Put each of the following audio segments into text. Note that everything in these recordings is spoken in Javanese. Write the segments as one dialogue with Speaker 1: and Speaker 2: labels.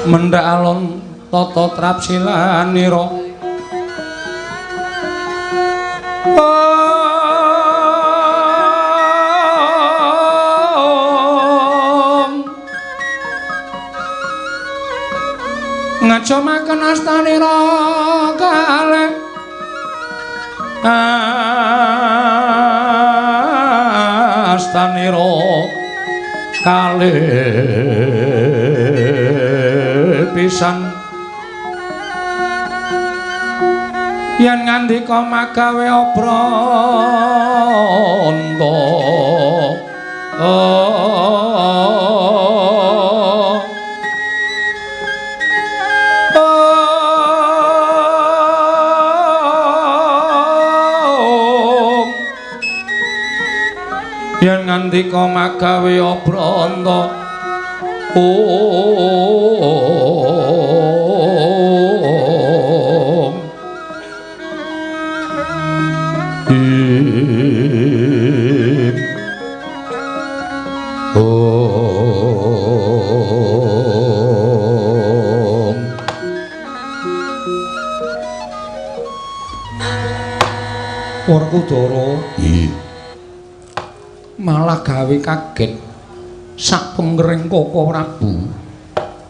Speaker 1: Mendhak alon tata trapsilanira. Ngajomaken astanira kalih astanira kalih pisan yen ngandika magawe obranta. Yen ngandika magawe obranta. Om Im Om. Werkudara malah gawe kaget sak pengering Koko Prabu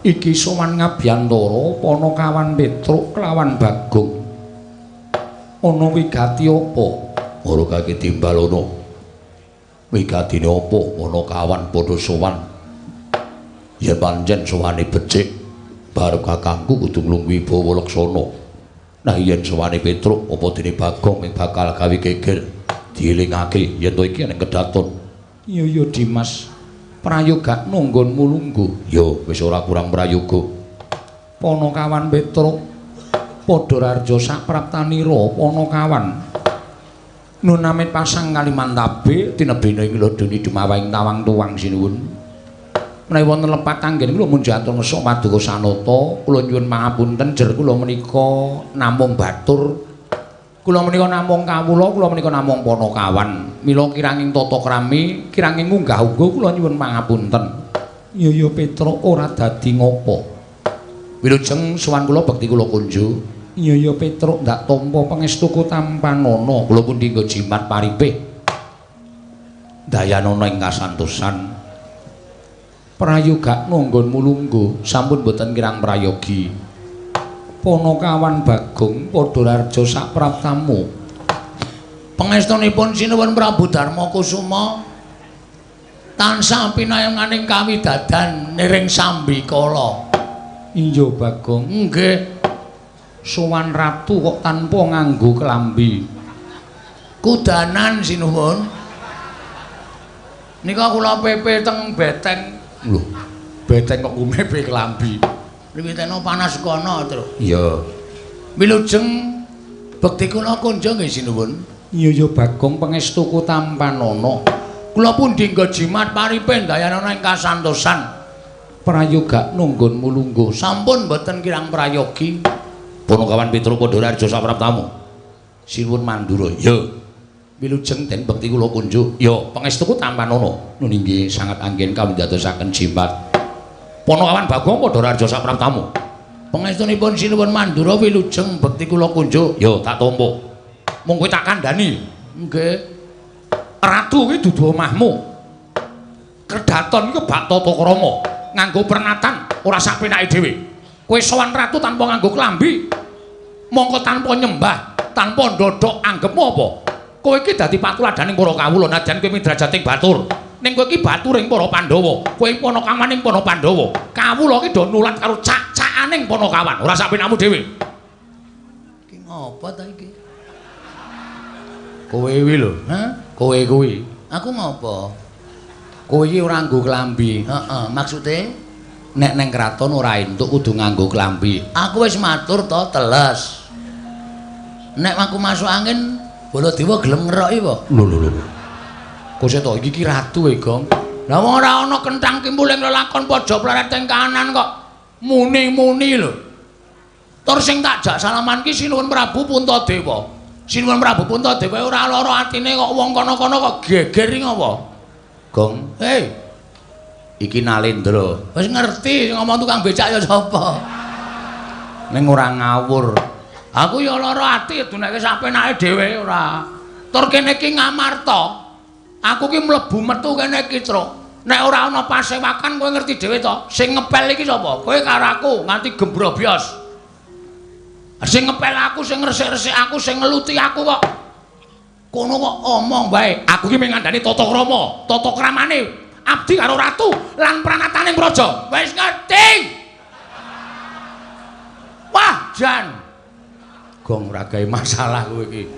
Speaker 1: iki sowan ngabyantara Panakawan Petruk kelawan Bagong. Ana wigati apa? Ora kaki timbal ana. Wigatine apa? Panakawan padha sowan. Yen pancen sowane becik, barep kakangku kudu nglungguhi Bawa Laksana. Nah yen sowane Petruk apa dene Bagong ing bakal gawe geger dielingake yen to iki ning kedaton. Iya ya Dimas, prayoga nunggonmu lungguh. Ya wis ora kurang prayoga. Panakawan Petruk padha rarja sapraptanira Panakawan. Nun amit pasang Kalimantabe tinebene ing lodoni dumawahing tawang tuwang sinuwun. Menawi wonten lepat anggen kula munjatur ngesuk paduka sanata, kula nyuwun pangapunten jer kula menika namung batur. Kula menika namung kawula, kula menika namung Panakawan. Mila kiranging tata krami, kiranging unggah-ungguh kula nyuwun pangapunten. Iya ya Petruk ora dadi ngopo. Wilujeng sowan kula bekti kula kunjuk. Iya ya Petruk ndak tampa pangestuku tampanana. Kula pundi nggo jimat paripih. Dayanana ing kasantosan. Prayoga nggonmu lungguh sampun boten kirang prayogi. Panakawan Bagong padha rarja sapraptamu.
Speaker 2: Pangestunipun sinuwun Prabu Darma Kusuma tansah pinayenganing kawidadan niring sambikala.
Speaker 1: Iya Bagong,
Speaker 2: nggih.
Speaker 1: Sowan ratu kok tanpa nganggo klambi.
Speaker 2: Kudanan sinuwun. Nika kula pepe teng beteng.
Speaker 1: Lho, beteng kok kumepe klambi.
Speaker 2: Wiwitana panas kono, Tru.
Speaker 1: Iya.
Speaker 2: Wilujeng bekti kula kunjung nggih sinuwun.
Speaker 1: Iya ya Bagong pangestuku tampanana.
Speaker 2: Kula pundi nggo jimat paripe ndayanana ing kasantosan.
Speaker 1: Prayoga nunggonmu lungguh
Speaker 2: sampun boten kirang prayogi.
Speaker 1: Panakawan Petruk padha rarja sapraptamu. Sinuwun Mandura. Ya. Wilujeng den bekti kula kunjuk. Ya, pangestuku tampanana. Nun inggih sangat anggen kawindadosaken jimat. Panakawan Bagong padha rarja sapraptamu.
Speaker 2: Pangestunipun sinuwun Mandura wilujeng bekti kula kunjuk.
Speaker 1: Ya, tak tampa. Mung kowe tak kandhani.
Speaker 2: Nggih.
Speaker 1: Ratu kuwi dudu omahmu. Kedaton iki bak tata krama, nganggo pernatan ora sak penake dhewe. Kowe sowan ratu tanpa nganggo klambi. Mongko tanpa nyembah, tanpa ndodhok anggepmu apa? Kowe iki dadi patuladaning para kawula najan kowe midrajating batur. Ning kowe iki baturing para Pandhawa, kowe panakawaning para Pandhawa. Kawula iki do nulat karo cak-cakaning Panakawan, ora sak penakmu dhewe.
Speaker 2: Iki ngopo ta iki?
Speaker 1: Kowe kuwi lho,
Speaker 2: ha?
Speaker 1: Kowe kuwi.
Speaker 2: Aku ngopo?
Speaker 1: Kowe iki ora nganggo klambi.
Speaker 2: Heeh, maksude
Speaker 1: nek neng kraton ora entuk kudu nganggo klambi.
Speaker 2: Aku wis matur to, teles. Nek aku masuk angin, Baladewa gelem ngeroki apa?
Speaker 1: Lho lho lho. Kok to iki ki ratu e, Gong.
Speaker 2: Lah wong ora ana kenthang kimpul ing lelakon pojok pleret ing kanan kok muni-muni lho. Tur sing tak jak salaman ki Sinuwun Prabu Puntadewa. Sinuwun Prabu Puntadewa ora lara atine kok wong kono-kono kok geger iki ngopo?
Speaker 1: Gong.
Speaker 2: Hei.
Speaker 1: Iki Nalendra.
Speaker 2: Wis ngerti ngomong tukang becak ya sapa.
Speaker 1: Ning ora ngawur.
Speaker 2: Aku ya lara ati duneke sapenake dhewe ora. Tur kene iki Ngamarta. Aku ki mlebu metu kene iki, Truk. Nek ora ana pasewakan kowe ngerti dhewe to. Sing ngepel iki sapa? Kowe karo aku nganti gembrobyos. Sing ngepel aku, sing ngresik-resik aku, sing ngeluti aku kok. Kono kok omong wae. Aku ki mung ngandani tata krama, tata kramane abdi karo ratu lan pranataning praja. Wis ngerti. Wah, jan.
Speaker 1: Gong ora gawe masalah kowe iki.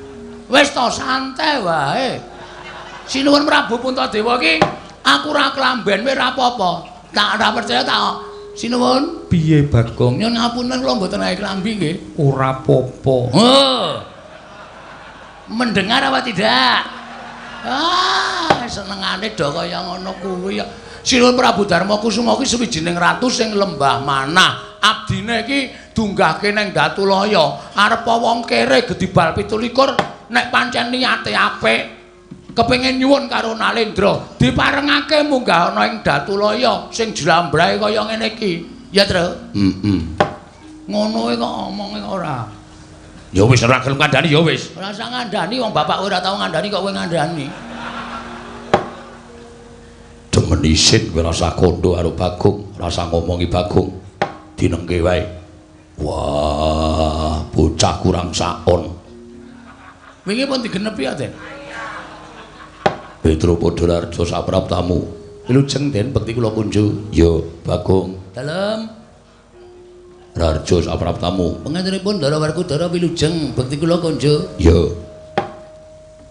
Speaker 2: Wis to santai wae. Sinuwun Prabu Puntadewa iki aku ora klamben kowe ora apa-apa. Tak ora percaya tak sinuwun.
Speaker 1: Piye Bagong?
Speaker 2: Nyuwun ngapunten kula mboten gawe klambi nggih.
Speaker 1: Ora apa-apa.
Speaker 2: Oh. Mendengar apa tidak? Ah, senengane do kaya ngono kuwi ya. Sinuwun Prabu Darma Kusuma ki suwijining ratu sing lembah manah. Abdine iki dunggahke nang Datulaya. Arep wong kere gedibal 27 nek pancen niate apik kepengin nyuwun karo Nalendra diparengake munggah ana ing Datulaya sing jlambrahe kaya ngene iki. Ya, Tru?
Speaker 1: Heeh.
Speaker 2: Ngono kok omonge ora.
Speaker 1: Ya wis ora gelem kandhani ya wis.
Speaker 2: Ora usah ngandhani wong bapak ora tau ngandhani kok kowe ngandhani.
Speaker 1: Demen isin kowe rasa kondo karo Bagong, rasa ngomongi Bagong. Dinengke wae. Wah, bocah kurang saon.
Speaker 2: Wingi pun digenepi ya, Den.
Speaker 1: Petro Podolarjo sapraptamu. Wilujeng Den bekti kula kunju. Ya, Bagong.
Speaker 2: Dalem.
Speaker 1: Rarjo sapraptamu.
Speaker 2: Pangantunipun Ndara Werkudara wilujeng bekti kula kunju.
Speaker 1: Ya.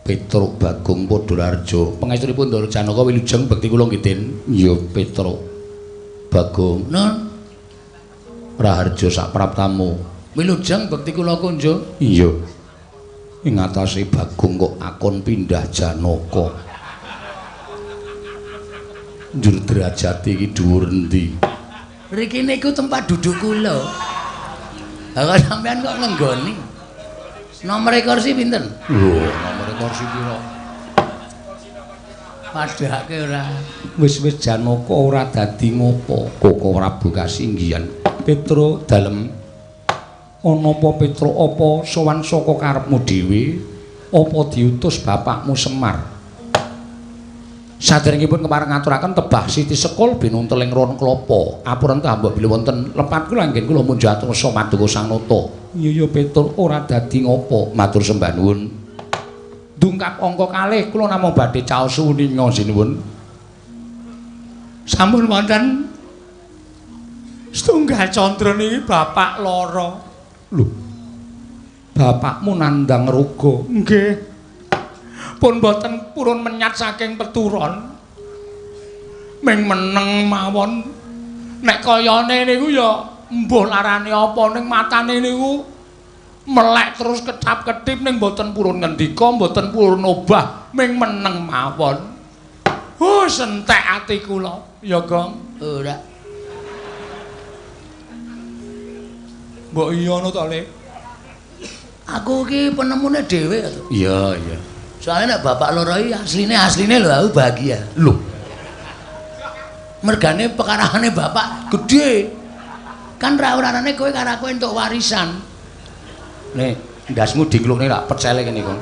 Speaker 1: Petruk Bagong Podolarjo. Pangestunipun Ndara Janaka wilujeng bekti kula nggih Den. Ya, Petruk Bagong.
Speaker 2: Nun.
Speaker 1: Raharjo sapraptamu.
Speaker 2: Wilujeng bekti kula kunju.
Speaker 1: Iya. Ing atase Bagong kok akon pindah Janaka. Njur derajate iki dhuwur endi?
Speaker 2: Riki niku tempat duduk kula. Lah kok sampean kok ngenggoni? Nomor kursi pinten?
Speaker 1: Lho, nomor kursi pira?
Speaker 2: Padhake ora.
Speaker 1: Wis-wis Janaka ora dadi ngopo. Koko Prabu kasinggihan. Petro dalem. Ana apa Petro apa sowan saka karepmu dhewe? Apa diutus bapakmu Semar? Saderengipun kepareng ngaturaken tebah Siti Sekul binuntel ing ron klapa. Apuren ta mbok bilih wonten lepat kula anggen kula munjat rasa maduka Sang Nata. Iya ya Petruk ora dadi ngopo, matur sembah nuwun. Dungkap angka kalih kula namung badhe caos uninga sinuwun.
Speaker 2: Sampun wonten setunggal candra niki bapak lara.
Speaker 1: Lho. Bapakmu nandhang roga.
Speaker 2: Nggih. Pun boten purun menyat saking peturon. Ming meneng mawon. Nek kayane niku ya mbuh larane apa ning matane niku melek terus ketap-ketip ning boten purun ngendika, boten purun obah, ming meneng mawon. Oh, sentek ati kula. Ya, Gong. Ora.
Speaker 1: Mbok iya ngono to, Le?
Speaker 2: Aku iki penemune dhewe to.
Speaker 1: Iya, iya.
Speaker 2: Soalnya nek bapak loro iki asline lho aku bahagia.
Speaker 1: Lho.
Speaker 2: Mergane pekarane bapak gedhe. Kan ra urarane kowe karo aku entuk warisan.
Speaker 1: Nih, ndasmu diklukne lak pecele kene kon.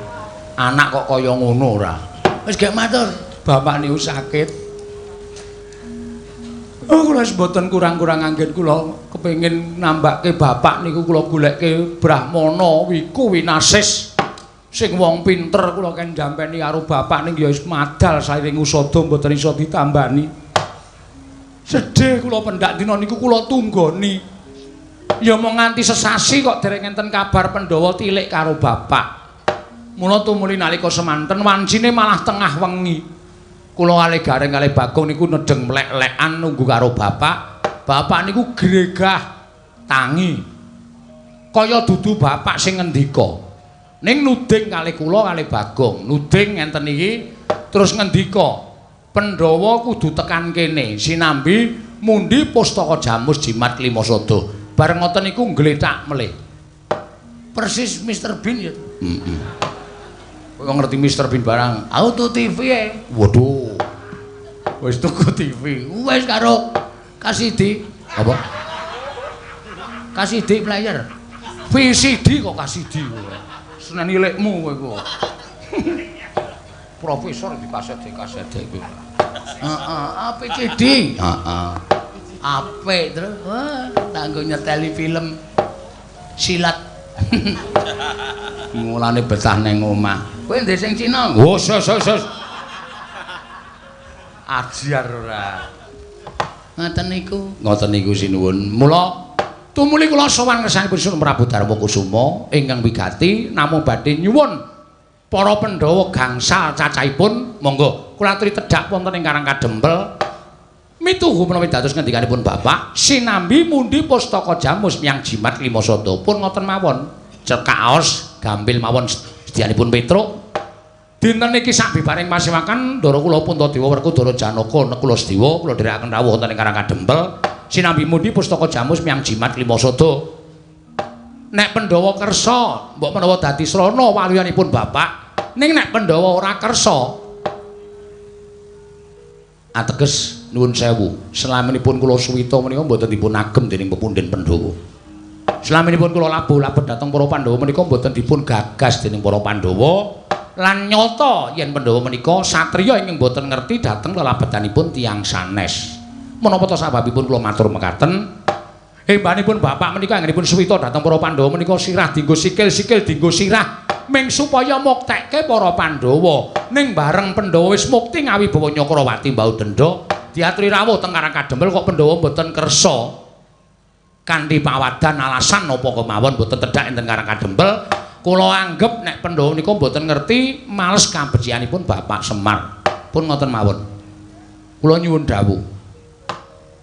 Speaker 1: Anak kok kaya ngono ora?
Speaker 2: Wis gek matur.
Speaker 1: Bapak niku sakit. Oh, kula wis mboten kurang-kurang anggen kula kepengin nambake bapak niku kula goleke Brahmana Wiku Winasis. Sing wong pinter kula ken jampeni karo bapak ning ya wis madal sairing usada mboten iso ditambani. Sedih kula pendak dina niku kula tunggoni. Ya mung nganti sesasi kok dereng enten kabar Pandhawa tilik karo bapak. Mula tumuli nalika semanten wancine malah tengah wengi. Kula kalih Gareng kalih Bagong niku nedheng mlek-lekan nunggu karo bapak. Bapak niku gregah tangi. Kaya dudu bapak sing ngendika. Ning nuding kalih kula kalih Bagong, nuding ngenten iki terus ngendika, Pandhawa kudu tekan kene sinambi mundi pustaka Jamus Jimat Klimasada. Bareng ngoten niku nglethak melih.
Speaker 2: Persis Mr Bean ya.
Speaker 1: Heeh. Kowe ngerti Mr Bean barang?
Speaker 2: Auto TV e.
Speaker 1: Waduh.
Speaker 2: Wis tuku TV. Wis karo KCD. Apa? KCD player. VCD kok KCD. Seneni lekmu kowe iku. Profesor di kaset kuwi. Heeh, APCD. Heeh. Apik terus. Wah, tanggo nyeteli film silat. Mulane betah ning omah. Kowe ndek sing Cina? Oh, sos. Ajar ora. Ngoten niku.
Speaker 1: Ngoten niku sinuwun. Mula tumuli kula sowan ngersanipun Sinuwun Prabu Darma Kusuma ingkang wigati namung badhe nyuwun para Pandhawa gangsal cacahipun monggo kula aturi tedhak wonten ing Karang Kadempel mituhu menawi dados ngendikanipun Bapak sinambi mundi pustaka jamus miyang jimat lima sada pun ngoten mawon cekaos gampil mawon sedyanipun Petruk. Dinten niki sabibaring pasewakan Ndara kula Puntadewa Werkudara Janaka Nekula Sedewa kula dherekaken rawuh wonten ing Karang Kadempel sinambi mundi pustaka jamus miyang jimat lima sada. Nek Pandhawa kersa mbok menawa dadi srana waluyanipun Bapak, ning nek Pandhawa ora kersa ateges nuwun sewu selaminipun kula suwita menika mboten dipun agem dening pepundhen Pandhawa. Selaminipun kula labuh-labuh dhateng para Pandhawa menika mboten dipun gagas dening para Pandhawa lan nyata yen Pandhawa menika satriya ingkang mboten ngerti dhateng lelabetanipun tiyang sanes. Menapa ta sababipun kula matur mekaten? Hembanipun Bapak menika anggenipun suwita dhateng para Pandhawa menika sirah dienggo sikil, sikil dienggo sirah ming supaya muktekke para Pandhawa. Ning bareng Pandhawa wis mukti ngawibawa Nyakrawati mbau denda diaturi rawuh teng Karang Kadempel kok Pandhawa mboten kersa kanthi pawadan alasan napa kemawon mboten tedhak enten Karang Kadempel. Kula anggep nek Pandhawa nika mboten ngerti males kabecikanipun Bapak Semar. Pun ngoten mawon. Kula nyuwun dawuh.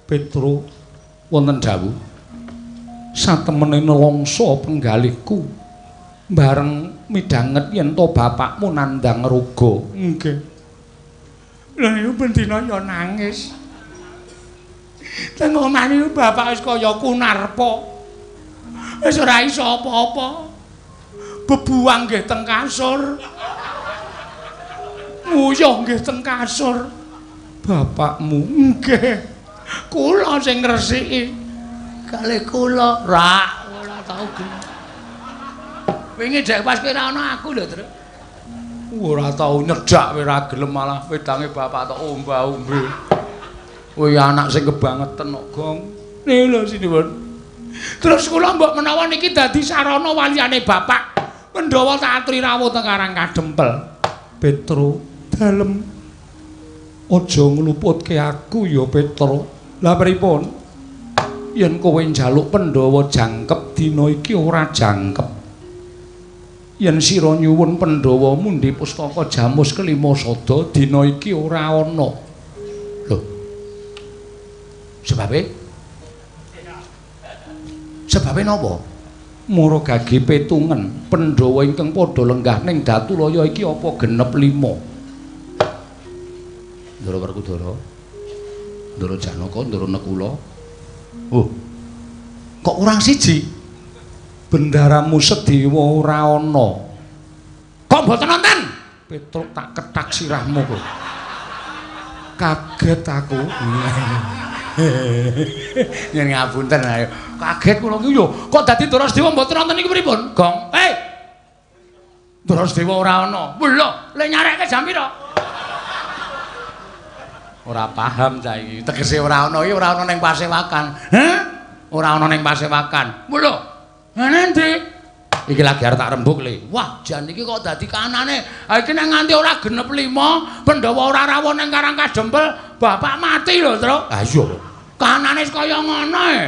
Speaker 1: Petro wonten dawuh. Satemene nelongso penggalihku bareng midhanget yen to bapakmu nandhang roga.
Speaker 2: Nggih. Lha niku bendina ya nangis. Teng omah niku bapak wis kaya kunarpa. Wis ora iso apa-apa. Bebuang nggih teng kasur. Nguyuh nggih teng kasur.
Speaker 1: Bapakmu
Speaker 2: nggih. Kula sing ngresiki. Kalih kula rak ora tau gelem. Wingi dek pas kowe ora ana aku lho, Truk.
Speaker 1: Ora tau nyedak kowe ora gelem malah wedange bapak tok omba-ombe. Kowe anak sing kebangeten kok, Gong.
Speaker 2: Niku lho sinuwun. Terus kula mbok menawa niki dadi sarana waliyane bapak. Pandhawa tak aturi rawuh teng Karang Kadempel.
Speaker 1: Petro, dalem aja ngluputke aku ya, Petro. Lah pripun? Yen kowe njaluk Pandhawa jangkep dina iki ora jangkep. Yen sira nyuwun Pandhawa mundi pustaka jamus kelima sada dina iki ora ana. Lho.
Speaker 2: Sebabe? Sebabe napa?
Speaker 1: Mara gage petungen Pandhawa ingkang padha lenggah ning Datulaya iki apa genep 5. Ndara Werkudara, Ndara Janaka, Ndara Nekula.
Speaker 2: Oh. Kok kurang siji?
Speaker 1: Bendaramu Sedewa ora ana.
Speaker 2: Kok mboten nonton?
Speaker 1: Petruk tak kethak sirahmu kok. Kaget aku.
Speaker 2: Yen ngapunten ayo. Kaget kula iki yo. Kok dadi Ndara Sedewa mboten nonton iki pripun? Gong. Hei. Ndara Sedewa ora ana. Lho, le nyarekke jam pira? Ora paham cah iki. Tegese ora ana iki ora ana ning pasewakan. Hah? Ora ana ning pasewakan. Lho. Ngene ndi? Iki lagi arep tak rembug le. Wah, jan iki kok dadi kanane. Ha iki nek nganti ora genep 5, Pandhawa ora rawuh ning Karang Kadempel, bapak mati lho, Truk. Ha iya. Kanane kaya ngono e.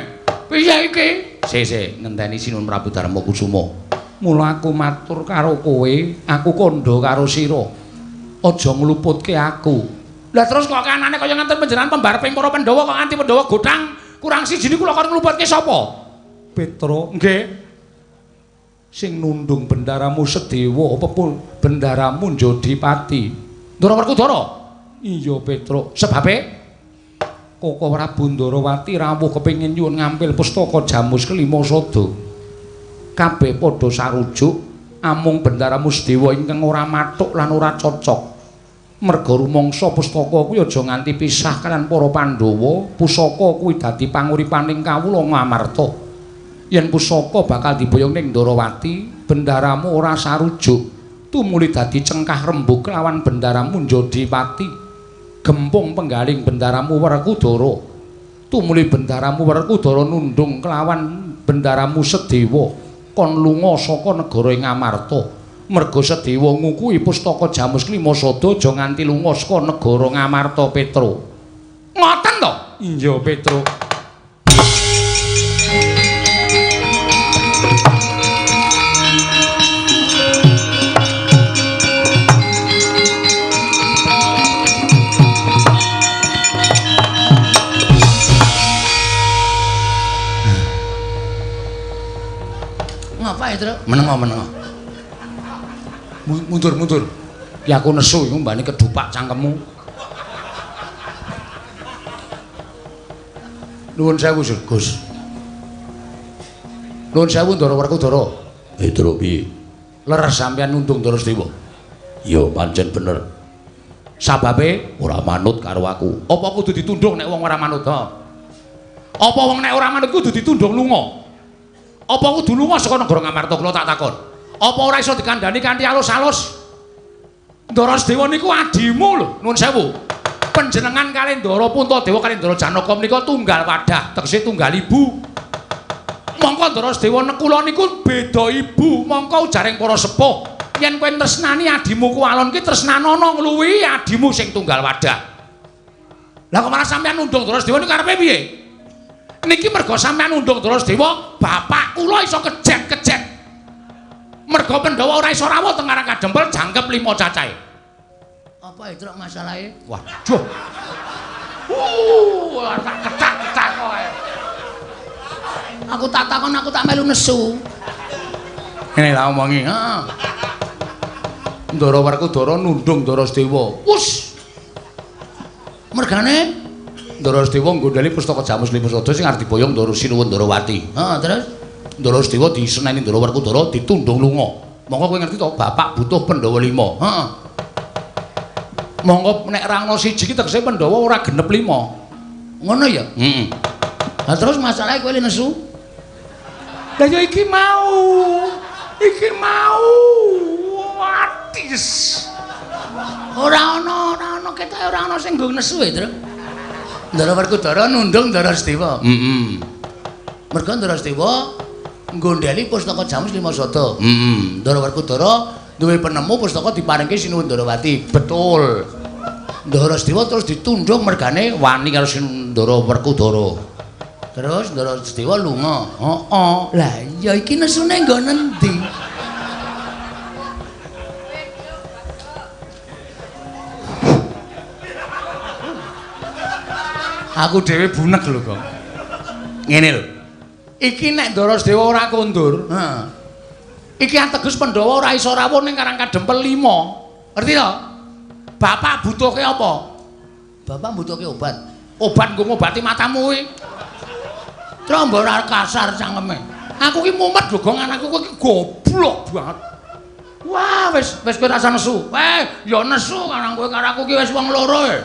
Speaker 2: Piye iki?
Speaker 1: Sik, ngenteni Sinuwun Prabu Darma Kusuma. Mula aku matur karo kowe, aku kandha karo sira. Aja ngluputke aku.
Speaker 2: Lah terus kok kanane kaya ngenten panjenengan pembareping para Pandhawa kok nganti Pandhawa gothang kurang siji niku lho kon ngluputke sapa?
Speaker 1: Petro, nggih. Sing nundung bendaramu Sedewa apa pun bendaramu Njodipati.
Speaker 2: Ndara Werkudara?
Speaker 1: Iya, Petro.
Speaker 2: Sebabe?
Speaker 1: Koko Prabu Ndarawati rawuh kepengin nyuwun ngampil pustaka jamus kelima sada. Kabeh padha sarujuk amung bendaramu Sedewa ingkang ora mathuk lan ora cocok. Merga rumangsa pustaka kuwi aja nganti pisah kaliyan para Pandhawa, pusaka kuwi dadi panguripaning kawula Ngamarta. Yen pusaka bakal diboyong ning Ndarawati, bendaramu ora sarujuk, tumuli dadi cengkah rembug kelawan bendaramu Njodipati. Gempung penggaling bendaramu Werkudara, tumuli bendaramu Werkudara nundung kelawan bendaramu Sedewa kon lunga saka negara ing Ngamarta. Merga Sedewa ngukuhi pustaka Jamus Klima Sada aja nganti lunga saka negara Ngamarta, Petro. Ngoten to? Iya, Petro.
Speaker 2: Ngapa ya, Tru?
Speaker 1: Menengo. Mundur. Ya aku nesu iku mbane kedupak cangkemmu. Nuwun sewu, Gus. Nuwun sewu Ndara Werkudara.
Speaker 3: Petro piye?
Speaker 1: Leres sampeyan nundung Ndara Sedewa.
Speaker 3: Ya pancen bener.
Speaker 1: Sababe
Speaker 3: ora manut karo aku.
Speaker 1: Apa kudu ditundung nek wong ora manut? Ha? Apa wong nek ora manut kudu ditundung lunga? Apa kudu lunga saka negara Ngamarta kula tak takon? Apa ora iso dikandhani kanthi alus-alus? Ndara Sedewa niku adimu lho, nuwun sewu. Panjenengan kalih Ndara Puntadewa kalih Ndara Janaka menika tunggal wadah, tegese tunggal ibu. Mongko Ndara Sedewa nekula niku beda ibu, mongko ujaring para sepuh. Yen kowe tresnani adimu kuwalon ki tresnanono ngluwihi adimu sing tunggal wadah. Lah kok malah sampeyan nundung Ndara Sedewa niku karepe piye? Niki merga sampeyan nundung Ndara Sedewa, bapak kula iso kejet-kejet. Merga Pandhawa ora iso rawuh teng Karang Kadempel jangkep 5 cacahe.
Speaker 2: Apa itu masalahe?
Speaker 1: Waduh. Tak ketak-ketak kowe.
Speaker 2: Aku tak takon, aku tak melu nesu.
Speaker 1: Ngene lah omongi, heeh. Ndara Werkudara nundung Ndara Sedewa. Wus.
Speaker 2: Mergane
Speaker 1: Ndara Sedewa nggondheli pustaka Jamus Lima Sada sing arep diboyong Ndara Sinuwun Ndarawati.
Speaker 2: Heeh, terus
Speaker 1: Ndara Sedewa diseneni Ndara Werkudara ditundung lunga. Monggo kowe ngerti to, bapak butuh Pandhawa 5.
Speaker 2: Heeh.
Speaker 1: Monggo nek ra ana siji ki tegese Pandhawa ora genep 5.
Speaker 2: Ngono ya?
Speaker 1: Heeh.
Speaker 2: Lah terus masalahe kowe nesu?
Speaker 1: Lah ya iki mau. Iki mau. Atis.
Speaker 2: Ora ana ketoke ora ana sing nggo nesu e, Tru. Ndara Werkudara nundung Ndara Sedewa.
Speaker 1: Heeh.
Speaker 2: Merga Ndara Sedewa nggondheli pustaka Jamus Lima Sada.
Speaker 1: Heeh.
Speaker 2: Ndara Werkudara duwe penemu pustaka diparingke Sinuwun Ndarawati.
Speaker 1: Betul.
Speaker 2: Ndara Sedewa terus ditundung mergane
Speaker 1: wani karo Ndara Werkudara.
Speaker 2: Terus Ndara Sedewa lunga.
Speaker 1: Heeh.
Speaker 2: Lah iya iki nesune nggo nendi?
Speaker 1: Aku dhewe bunek lho kok. Ngene lho. Iki nek Ndara Sedewa ora kondur,
Speaker 2: heeh.
Speaker 1: Iki ateges Pandhawa ora iso rawuh ning Karang Kadempel 5. Ngerti to? Bapak butuhke apa?
Speaker 2: Bapak butuhke obat.
Speaker 1: Obat nggo ngobati matamu kuwi.
Speaker 2: Trombo ora kasar cangkeme.
Speaker 1: Aku ki mumet lho, Gong, anakku kowe ki goblok banget. Wah, wis kowe rasa nesu. Ya nesu karang kowe karo aku ki wis wong loro e.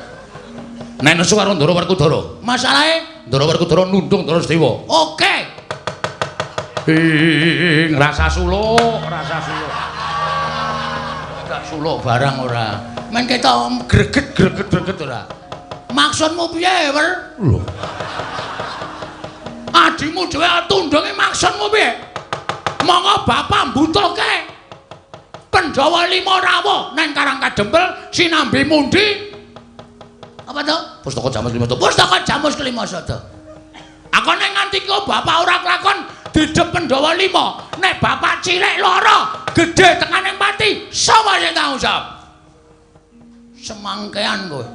Speaker 1: Nek nesu karo Ndara Werkudara.
Speaker 2: Masalahe
Speaker 1: Ndara Werkudara nundung Ndara Sedewa.
Speaker 2: Oke.
Speaker 1: Ing rasa suluk, rasa suluk.
Speaker 2: Gak suluk barang ora. Men ketok
Speaker 1: greget-greget ora.
Speaker 2: Maksudmu piye, Wer?
Speaker 1: Lho.
Speaker 2: Adimu dhewe tundunge maksudmu piye? Monggo bapak mbutuhke Pandhawa 5 rawuh nang Karang Kadempel sinambi mundi. Apa to?
Speaker 1: Pustaka Jamus Lima Sada.
Speaker 2: Pustaka Jamus Kelima Sada. Aku nek nganti kok bapak ora kelakon didep Pandhawa 5, nek bapak cilik lara, gedhe tekane pati, sapa sing tanggung jawab? Semangkean kowe.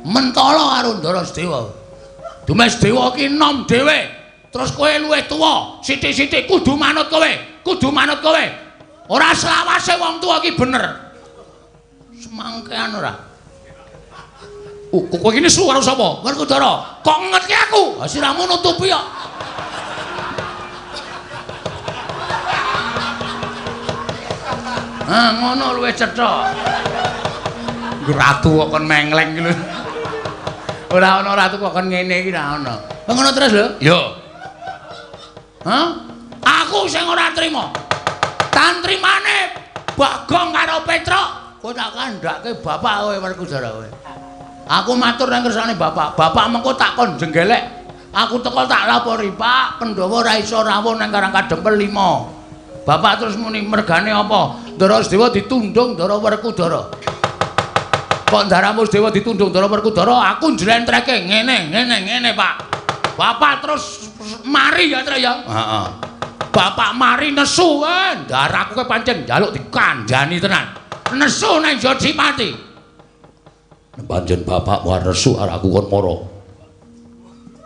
Speaker 2: Mentala karo Ndara Sedewa. Dumes Dewa ki nom dhewe. Terus kowe luwih tuwa, sithik-sithik kudu manut kowe, kudu manut kowe. Ora selawase wong tuwa ki bener. Semangkean ora.
Speaker 1: Kowe iki nesu karo sapa?
Speaker 2: Werkudara.
Speaker 1: Kok ngetke aku?
Speaker 2: Ha siramu nutupi kok. Ah ngono luwih cetha. Ratu kok kon mengleng iki lho. Ora ana ratu kok kon ngene iki ora ana. Ngono terus lho. Yo. Hah? Aku sing ora trima. Tantrimane Bagong karo Petruk, kowe tak kandhake bapak kowe Werkudara kowe. Aku matur nang kersane bapak. Bapak mengko tak kon jenggelek. Aku teko tak lapori, Pak, Pandhawa ora iso rawuh nang Karang Kadempel 5. Bapak terus muni mergane apa? Ndara Sedewa ditundung Ndara Werkudara. Kok Ndaramu Sedewa ditundung Ndara Werkudara, aku njlentreke ngene, ngene, ngene, Pak. Bapak terus mari ya, Tru ya. Heeh. Bapak mari nesu, ndaraku kowe pancen njaluk dikandhani tenan. Nesu nang Jodipati.
Speaker 3: Pancen bapak war nesu arek aku kon mara.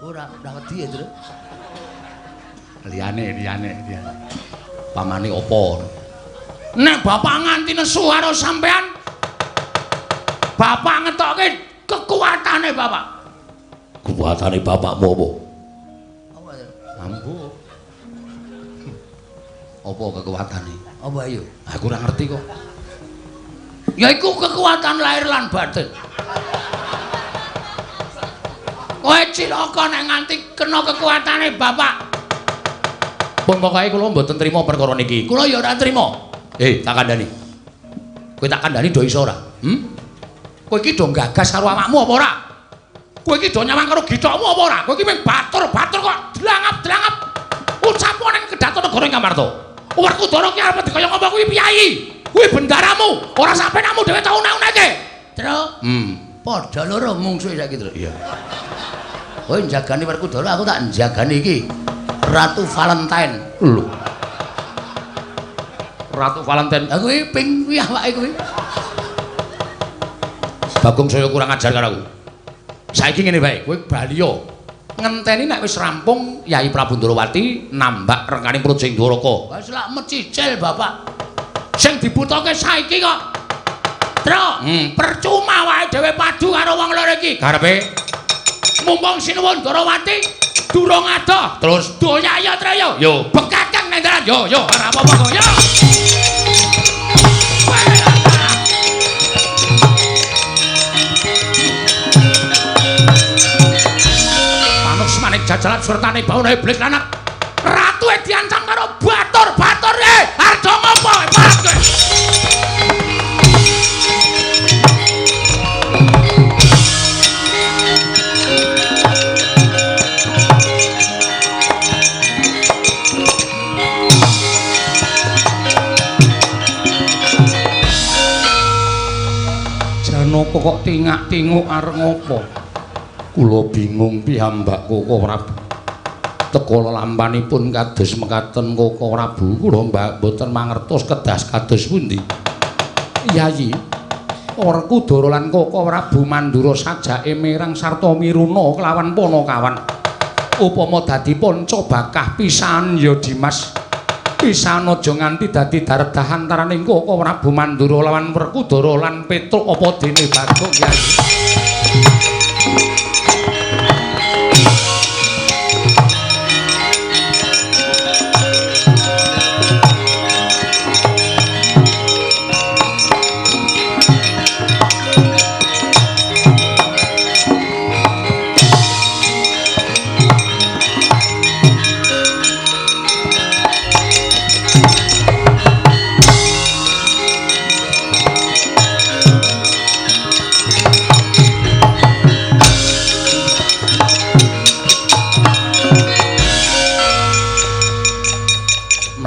Speaker 2: Ora, ora wedi ya, Tru. Liyane, liyane, liyane.
Speaker 3: Pamane apa?
Speaker 2: Nek bapak nganti nesu karo sampean, bapak ngetokke kekuatane bapak.
Speaker 3: Kekuatane bapakmu apa?
Speaker 2: Apa ya?
Speaker 3: Ambu. Apa kekuatane?
Speaker 2: Apa ayo?
Speaker 3: Aku ora ngerti kok.
Speaker 2: Ya iku kekuatan lahir lan batin. Kowe cilaka nek nganti kena kekuatane bapak.
Speaker 3: Pun pokoke kula mboten trima perkara niki.
Speaker 2: Kula ya ora trima.
Speaker 3: Tak kandhani. Kowe tak kandhani do iso ora? Hmm?
Speaker 2: Kowe iki do gagas karo awakmu apa ora? Kowe iki do nyawang karo githokmu apa ora? Kowe iki mung batur-batur kok dlangap-dlangap. Ucapo ning kedaton negara ing Ngamarta. Werkudara ki arep dikaya ngapa kuwi piyayi? Kuwi bendaramu, ora sampenamu dhewe tau unek-uneke. Tru. Padha loro mungsuhe saiki, Tru.
Speaker 3: Iya.
Speaker 2: Kowe njagani Werkudara, aku tak njagani iki. Ratu Valentine.
Speaker 3: Lho. Ratu Valentine.
Speaker 2: Lah kuwi ping kuwi awake kuwi.
Speaker 3: Bagong saya kurang ajar karo aku. Saiki ngene bae, kowe bali yo. Ngenteni nek wis rampung Yai Prabu Ndorowati nambak rengkaning Projeng Dwaraka.
Speaker 2: Wis lak mecicil bapak. Sing dibutuhke saiki kok. Tru, percuma wae dhewe padu karo wong loro iki.
Speaker 3: Karepe
Speaker 2: mumpung Sinuwun Ndorowati durung adoh.
Speaker 3: Terus
Speaker 2: doyak ya Tru yo.
Speaker 3: Yo,
Speaker 2: bekakeng nang dalan. Yo yo ora apa-apa kok. Yo. Manik jajalan sertane bauna iblis lanang. Ratu diancam karo batur-batur arjo ngopo marat kowe.
Speaker 1: Janaka kok tingak-tinguk arep ngopo? Kula bingung piyambak Koko Prabu. Teka lelampanipun kados mekaten Koko Prabu, kula mboten mangertos kedas kados pundi. Yayi, Werkudara lan Koko Prabu Mandura sajake mireng sarta miruna kelawan Panakawan. Upama dadi panca bakah pisan ya Dimas. Pisan aja nganti dadi daredah antaraning Koko Prabu Mandura lawan Werkudara lan Petruk apa dene Bagong Yayi.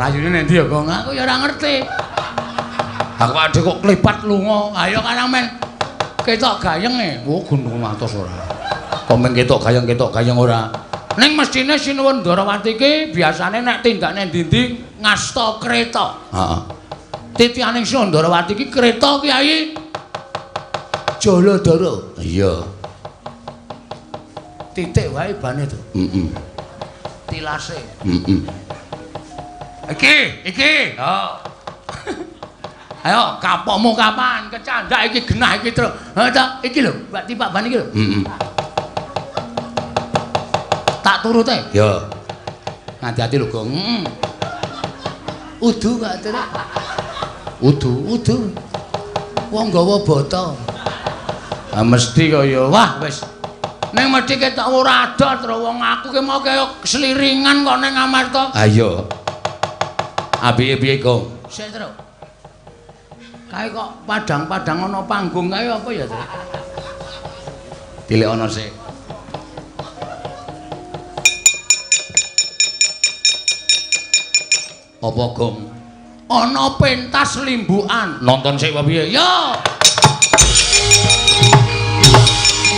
Speaker 2: Mlayune nek ndi ya, Gong? Aku ya ora ngerti. Aku adhe kok klepat lunga. Ayo karang men ketok gayeng e.
Speaker 1: Oh, gunung atos ora. Kok men ketok gayeng ora.
Speaker 2: Ning mestine Sinuwun Ndorowati iki biasane nek tindak nang ndi-ndi ngasta kreta.
Speaker 3: Heeh.
Speaker 2: Titianing Sinuwun Ndorowati iki kreta Kyai Jaladara.
Speaker 3: Iya.
Speaker 2: Titik wae bane to.
Speaker 3: Heeh.
Speaker 2: Tilase.
Speaker 3: Heeh.
Speaker 2: Iki, iki. Oh. Ayo, kapokmu kapan? Kecandak iki genah iki, Tru. Ha ta, iki lho, Mbak tipak ban iki lho.
Speaker 3: Heeh.
Speaker 2: Tak turute.
Speaker 3: Ya.
Speaker 2: Ngati-ati lho, Gong. Heeh. Udu kok, Tru.
Speaker 3: Udu,
Speaker 2: udu. Wong nggawa bata. Ah mesti kaya wah wis. Ning mesti ketok ora ada tro wong aku ki mau kaya seliringan kok ning Amarta.
Speaker 3: Ha iya. Ah piye-piye, Gong?
Speaker 2: Sik, Tru. Kae kok padang-padang ana panggung kae apa ya, Tru?
Speaker 3: Tilik ana sik. Apa, Gong?
Speaker 2: Ana pentas limbukan.
Speaker 3: Nonton sik apa piye?
Speaker 2: Ya.